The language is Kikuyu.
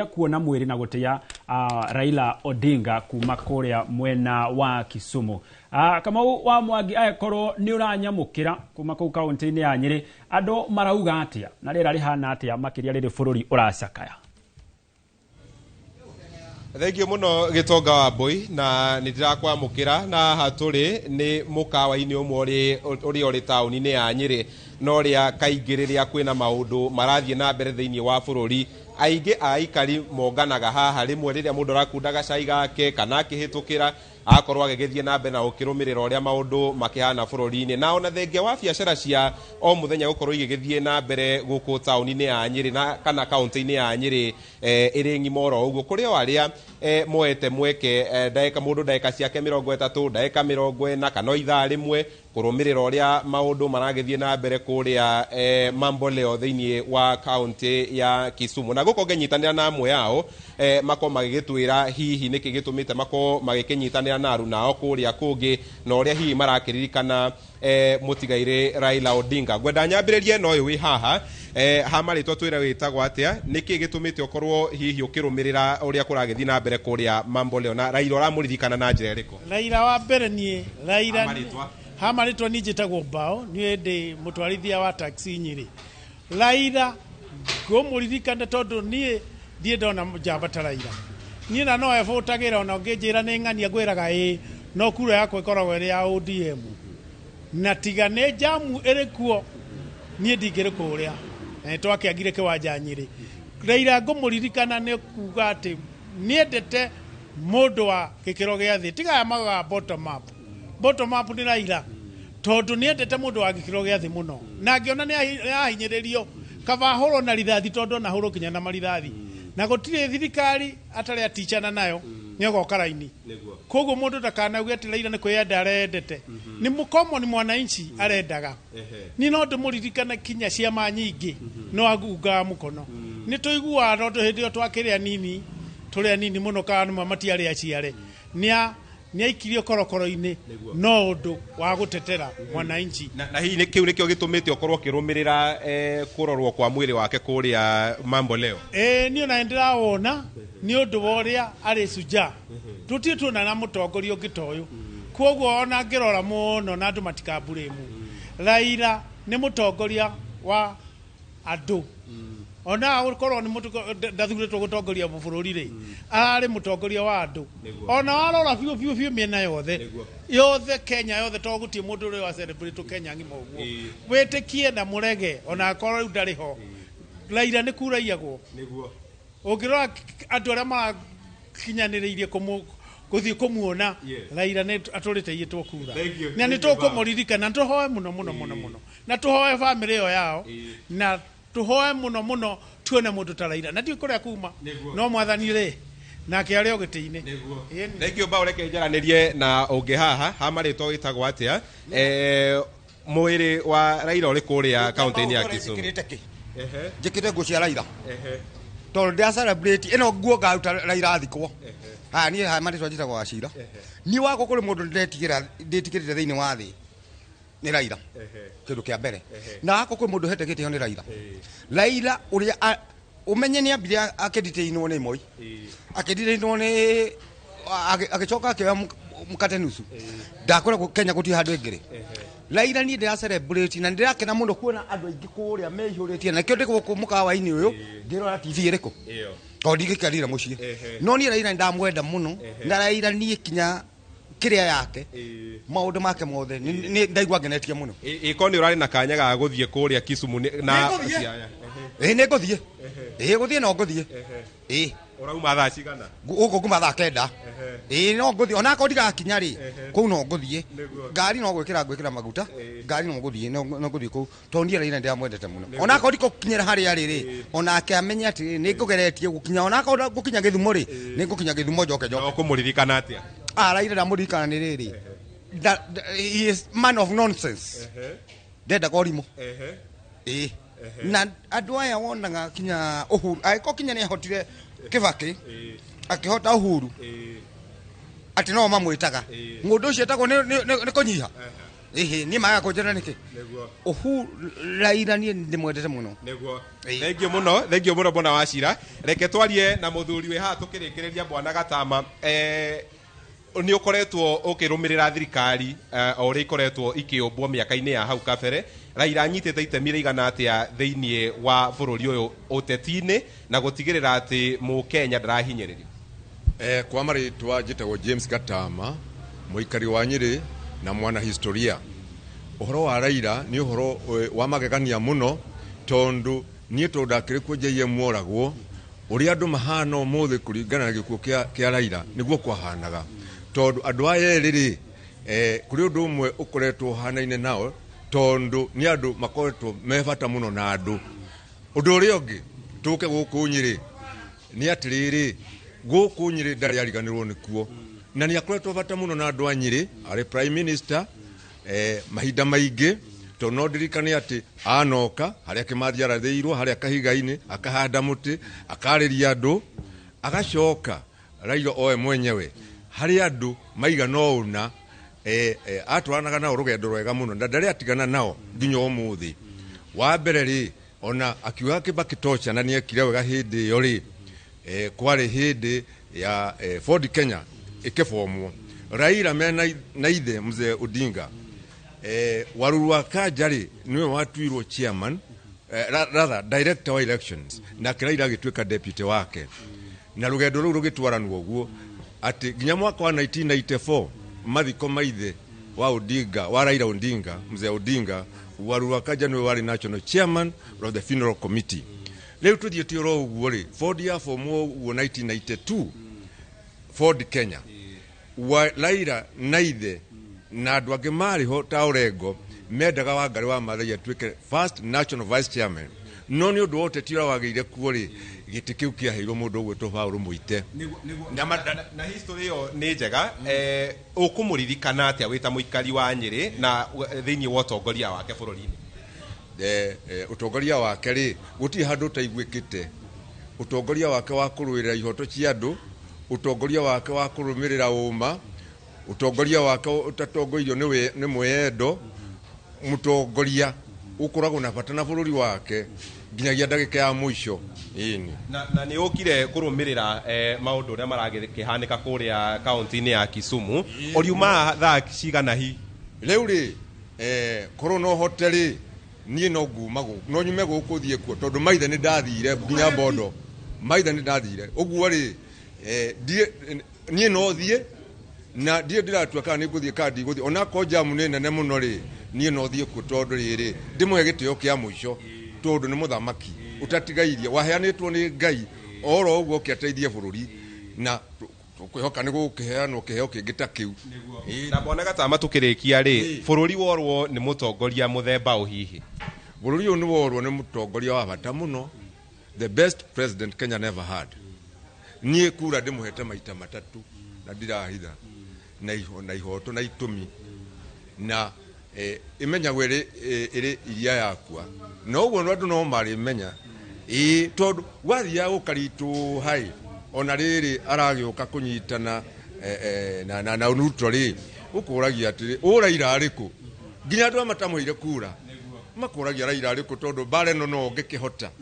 Kuona mwĩrĩ na gũtĩa Raila Odinga kuma kũrĩa mwena wa Kisumu. Kamau wa Mwangi, angĩkorwo nĩ ũranyamũkĩra kuma kũu kaunti-inĩ ya Nyĩrĩ, andũ marauga atĩa na rĩera rĩhana atĩa makĩria rĩrĩ bũrũri ũracakaya? Thank you muno, Gitonga wa Mbui, na nĩ ndĩrakwamũkĩra. Na haha tũrĩ nĩ mũkawa-inĩ ũmwe ũrĩa ũrĩ taũni-inĩ ya Nyĩrĩ, na ũrĩa kaingĩ rĩrĩa kwĩna maũndũ marathiĩ na mbere thĩinĩ wa bũrũri, aingĩ a aikari monganaga haha rĩmwe rĩrĩa mũndũ arakunda gacai gake kana akĩhĩtũkĩra, agakorwo agĩgĩthiĩ na mbere na gũkĩrũmĩrĩra ũrĩa maũndũ makĩhana bũrũri-inĩ. Na ona thengia wa biacara cia o mũthenya gũkorwo igĩgĩthiĩ na mbere gũkũ taũni-inĩ ya Nyĩrĩ na kana kaũntĩ-inĩ ya Nyĩrĩ ĩrĩ ng'ima oro ũguo, kũrĩ o arĩa moete mweke ndagĩka mũndũ ndagĩka ciake 30, ndagĩka 40 kana o ithaa rĩmwe kũrũmĩrĩra ũrĩa maũndũ maragĩthiĩ na mbere kũrĩa Mamboleo thĩinĩ wa kaũntĩ ya Kisumu. Na gũkũ ngĩnyitanĩra na amwe ao makorwo magĩgĩtwĩra hihi nĩkĩ gĩtũmĩte makorwo magĩkĩnyitanĩra na aruna ao kũrĩa kũngĩ, na ũrĩa hihi marakĩririkana mũtigairĩ Raila Odinga. Ngwenda nyambĩrĩrie na ũyũ wĩ haha ha marĩtwa. Twĩre wĩtagwo atĩa, nĩkĩ gĩtũmĩte ũkorwo hihi ũkĩrũmĩrĩra ũrĩa kũragĩthiĩ na mbere kũrĩa Mamboleo, na Raila ũramũririkana na njĩra ĩrĩkũ? Raila wa mbere niĩ Raila. Ha marĩtwa. Ha marĩtwa niĩ njĩtagwo Mbao, niĩ ndĩ mũtwarithia wa taxi Nyĩrĩ. Raila ngũmũririkana tondũ niĩ ndirĩ ndona njamba ta Raila. Niĩ na no ebũtagĩra, ona ũngĩnjĩra nĩ ng'ania ngwĩraga ĩĩ, no kura yakwa ĩkoragwo ĩrĩ ya ODM, na tiga nĩ jamu ĩrĩ kuo niĩ ndingĩrĩ kũrĩa, na nĩ twakĩangire kĩwanja Nyĩrĩ. Raila ngũmũririkana nĩ kuga atĩ niendete mũndũ wa gĩkĩro gĩa thĩ, tiga aya maugaga bottom up. Bottom up nĩ Raila, tondũ nĩendete mũndũ wa gĩkĩro gĩa thĩ mũno, na ngĩona nĩ ahinyĩrĩrio, kaba ahũrwo na rithathi, tondũ ona ahũrwo kinya na marithathi na gũtirĩ thirikari atarĩ atichana nayo, nĩ agoka raini. Koguo mũndũ ndakanauge atĩ Raila nĩ kwĩyenda arendete, nĩ mũkomo, nĩ mwananchi arendaga. Niĩ no ndĩmũririkane kinya ciama nyingĩ no angungaga mũkono. Nĩ tũiguaga tondũ hĩndĩ ĩyo twakĩrĩ anini, tũrĩ anini mũno, kana nĩma matiarĩ aciare, nĩa nĩ aikirio korokoro-inĩ no ũndũ wa gũtetera mwananchi. Na hihi kĩu nĩkĩo gĩtũmĩte ũkorwo ũkĩrũmĩrĩra kũrorwo kwa mwĩrĩ wake kũrĩa Mamboleo? Ĩĩ, niĩ ona nĩndĩrawona nĩ ũndũ wa ũrĩa arĩ suja, tũtirĩ tuona na mũtongoria ũngĩ ta ũyũ. Koguo ona ngĩrora mũno na andũ matikambũrĩmu, Raila nĩ mũtongoria wa andũ. Ona gũkorwo nĩ ndathurĩtwo gũtongoria bũrũri rĩ, ararĩ mũtongoria wa andũ. Ona warora biũ biũ biũ mĩena yothe yothe, Kenya yothe, to gũtirĩ mũndũ ũrĩa wa celebrate Kenya ng'ima ũguo. Wĩtĩkie na mũrege, ona akorwo rĩu ndarĩ ho, Raila nĩ kuraiyagwo. Ũngĩrora andũ arĩa marakinyanĩrĩirie gũthiĩ kũmuona, Raila nĩ atũrĩte iyĩtwo kura. Thank you. Na nĩ Thank you, Bob. tũkũmũririkana, tũhoe mũno mũno mũno mũno, na tũhoe bamĩrĩ ĩyo yao, na tũhoe mũno mũno tuone mũndũ ta Raila, na ndiũĩ kũrĩa kuma, no Mwathani rĩ nake arĩ o gĩtĩ-inĩ. Ĩni. Thank you, Bao. Reke njaranĩrie na ũngĩ haha. Ha marĩtwa wĩtagwo atĩa? Mwĩrĩ wa Raila ũrĩ kũrĩa kaũntĩ-inĩ ya Kisumu. Njĩkĩrĩte kĩ? Njĩkĩrĩte nguo cia Raila tondũ ndĩra celebrate ĩno nguo ngaruta Raila athikwo. Haya, niĩ haya marĩtwa njĩtagwo Wacira. Niĩ wakwa kũrĩ mũndũ ndĩretigĩra, ndĩtigĩrĩte thĩinĩ wa thĩ nĩ Raila, kĩndũ kĩa mbere. Na wakwa kwĩ mũndũ hete gĩtĩo nĩ Raila. Raila ũrĩa ũmenye nĩ ambire akĩnditĩinwo nĩ Moi, akĩnditĩinwo nĩ agĩcoka akĩoya mũkate nusu. Ndakwĩra Kenya gũtirĩ handũ ĩngĩrĩ Raila. Niĩ ndĩra celebrate na ndĩrakena mũno kuona andũ aingĩ kũrĩa meihũrĩtie, na nĩkĩo ndĩ gũkũ mũkawa-inĩ ũyũ ngĩrora TV ĩrĩkũ, tondũ ndingĩkarire mũciĩ. No niĩ Raila nĩndamwenda mũno, na Raila niĩ kinya kĩrĩa yake, maũndũ make mothe nĩ ndaigua ngenetie mũno. Ĩko nĩ ũrarĩ na kanya ga gũthiĩ kũrĩa Kisumu na Nĩngũthiĩ. Siaya? Ĩĩ, nĩ ngũthiĩ, ĩĩ, gũthiĩ no ngũthiĩ, ĩĩ. Ũrauma thaa cigana? Gũkũ nguma thaa 9. Ĩĩ, no ngũthiĩ onakorwo ndigakinya rĩ, kũu no ngũthiĩ. Ngari no gwĩkĩra ngwĩkĩra maguta ngari, no ngũthiĩ, no ngũthiĩ kũu, tondũ niĩ Raila ndĩramwendete mũno. Onakorwo ndikũkinyĩra harĩa arĩ rĩ, onake amenye atĩrĩ, nĩ ngũgeretie gũkinya, onakorwo ngũkinya Gĩthumo rĩ, nĩ ngũkinya Gĩthumo njoke njoke. Na ũkũmũririkana atĩa? Ah, Raila ndamũririkana nĩ rĩrĩ, he is man of nonsense, ndendaga ũrimũ. Ĩĩ, na andũ aya wonaga kinya Uhuru, angĩkorwo kinya nĩ ahotire Kĩbakĩ, akĩhota Uhuru, atĩ no mamwĩtaga mũndũ ũcio etagwo nĩ kũnyiha. Ĩhĩ, niĩ magaga kũnjĩra nĩkĩ? Ũhu Raila niĩ ndĩmwendete mũno. Nĩguo. Ĩĩ. Thengio mũno, thengio mũno bwana Wachira. Reke twarie na mũthuri wĩ haha tũkĩrĩkĩrĩria, bwana Gatama. Nĩ ũkoretwo ũkĩrũmĩrĩra thirikari o ũrĩa ikoretwo ikĩũmbwo mĩaka-inĩ ya hau kabere. Raila anyitĩte itemi rĩigana atĩa thĩinĩ wa bũrũri ũyũ ũteti-inĩ na gũtigĩrĩra atĩ mũkenya ndarahinyĩrĩrio? Kwa marĩtwa njĩtagwo James Gatama, mũikari wa Nyĩrĩ na mwana historia. Ũhoro wa Raila nĩ ũhoro wa magegania mũno, tondũ niĩ tondũ ndakĩrĩ kuo JM oragwo, ũrĩa andũ mahana ũmũthĩ kũringana na gĩkuũ kĩa Raila nĩguo kwahanaga, tondũ andũ aya erĩ rĩ, kũrĩ ũndũ ũmwe ũkoretwo ũhanaine nao, tondũ nĩ andũ makoretwo me bata mũno na andũ. Ũndũ ũrĩa ũngĩ tũke gũkũ Nyĩrĩ nĩ atĩrĩrĩ, gũkũ Nyĩrĩ ndarĩ ariganĩrwo nĩkuo, na nĩ akoretwo bata mũno na andũ a Nyĩrĩ arĩ prime minister mahinda maingĩ, tondũ no ndirikane atĩ anoka harĩa Kĩmathi arathĩirwo harĩa kahiga-inĩ, akahanda mũtĩ, akarĩria andũ, agacoka Raila oe mwenyewe harĩ andũ maigana ũna atwaranaga nao rũgendo rwega mũno na ndarĩ atigana nao nginya ũmũthĩ. Wa mbere rĩ, ona akiuga Kibaki tocha, na nĩekire wega hĩndĩ ĩyo rĩ, kwarĩ hĩndĩ ya Ford Kenya ĩkĩbomwo, Raila mena na ithe mzee Odinga, Waruru wa Kanja rĩ, nĩwe watuirwo chairman, rather director wa elections, nake Raila agĩtuĩka deputy wake, na rũgendo rũu rũgĩtwaranwo ũguo atĩ nginya mwaka wa 1994, mathiko maithe wa Odinga, wa Raila Odinga, mzee Odinga, Waruru wa Kanja nĩwe warĩ national chairman of the funeral committee. Rĩu tũthiĩte oro ũguo rĩ, Ford ya formwo ũguo 1992, Ford Kenya wa Raila na ithe na andũ angĩ marĩ ho ta Orengo mendaga Wangari wa Maathai atuĩke first national vice chairman, no nĩ ũndũ wa ũteti ũrĩa wagĩire kuo rĩ, gĩtĩ kĩu kĩaheirwo mũndũ ũgwĩtwo Paul Mũite. Na history ĩyo nĩ njega. Ũkũmũririkana atĩa wĩ ta mũikari wa Nyĩrĩ na thĩinĩ wa ũtongoria wake bũrũri-inĩ? Ũtongoria wake rĩ, gũtirĩ handũ ũtaiguĩkĩte. Ũtongoria wake wa kũrũĩrĩra ihoto cia andũ, ũtongoria wake wa kũrũmĩrĩra ũma, ũtongoria wake ũtatongoirio nĩ mwĩyendo, mũtongoria ũkoragwo na bata na bũrũri wake nginyagia ndagĩka ya mũico, ĩni. Na nĩ ũkire kũrũmĩrĩra maũndũ ũrĩa maragĩkĩhanĩka kũrĩa kaunti-inĩ ya Kisumu. Ũriuma thaa cigana hi? Rĩu rĩ, korwo no hote rĩ, niĩ no nguma gũkũ, no nyume gũkũ thiĩ kuo, tondũ maithe nĩ ndathire nginya Bondo, maithe nĩ ndathire ũguo rĩ, niĩ no thiĩ na ndiĩ ndĩratua kana nĩ ngũthiĩ kana ndigũthiĩ, onakorwo jamu nĩ nene mũno rĩ, niĩ no thiĩ kuo, tondũ rĩrĩ ndĩmũhe gĩtĩo kĩa mũico, tondũ nĩ mũthamaki ũtatigairie waheanĩtwo nĩ Ngai oro ũguo ũkĩateithie bũrũri, na tũkwĩhoka nĩ gũkĩheanwo kĩheo kĩngĩ ta kĩu. Ĩĩ. Na bwana Gatama, tũkĩrĩkia rĩ, bũrũri worwo nĩ mũtongoria mũthemba ũhihi? Bũrũri ũyũ nĩ worwo nĩ mũtongoria wa bata mũno, the best president Kenya never had. Niĩ kura ndĩmũhete maita matatũ na ndirahitha na ihoto na itũmi na ĩmenyagwo ĩrĩ iria yakua, na ũguo andũ no marĩmenya, ĩĩ, tondũ gwathiaga gũkaritũha ĩ, ona rĩrĩ aragĩũka kũnyitana na Ruto rĩ, ũkũragia atĩrĩ, ũ Raila arĩkũ? Nginya andũ aya matamũheire kura makũragia Raila arĩkũ, tondũ mbara ĩno no ũngĩkĩhota.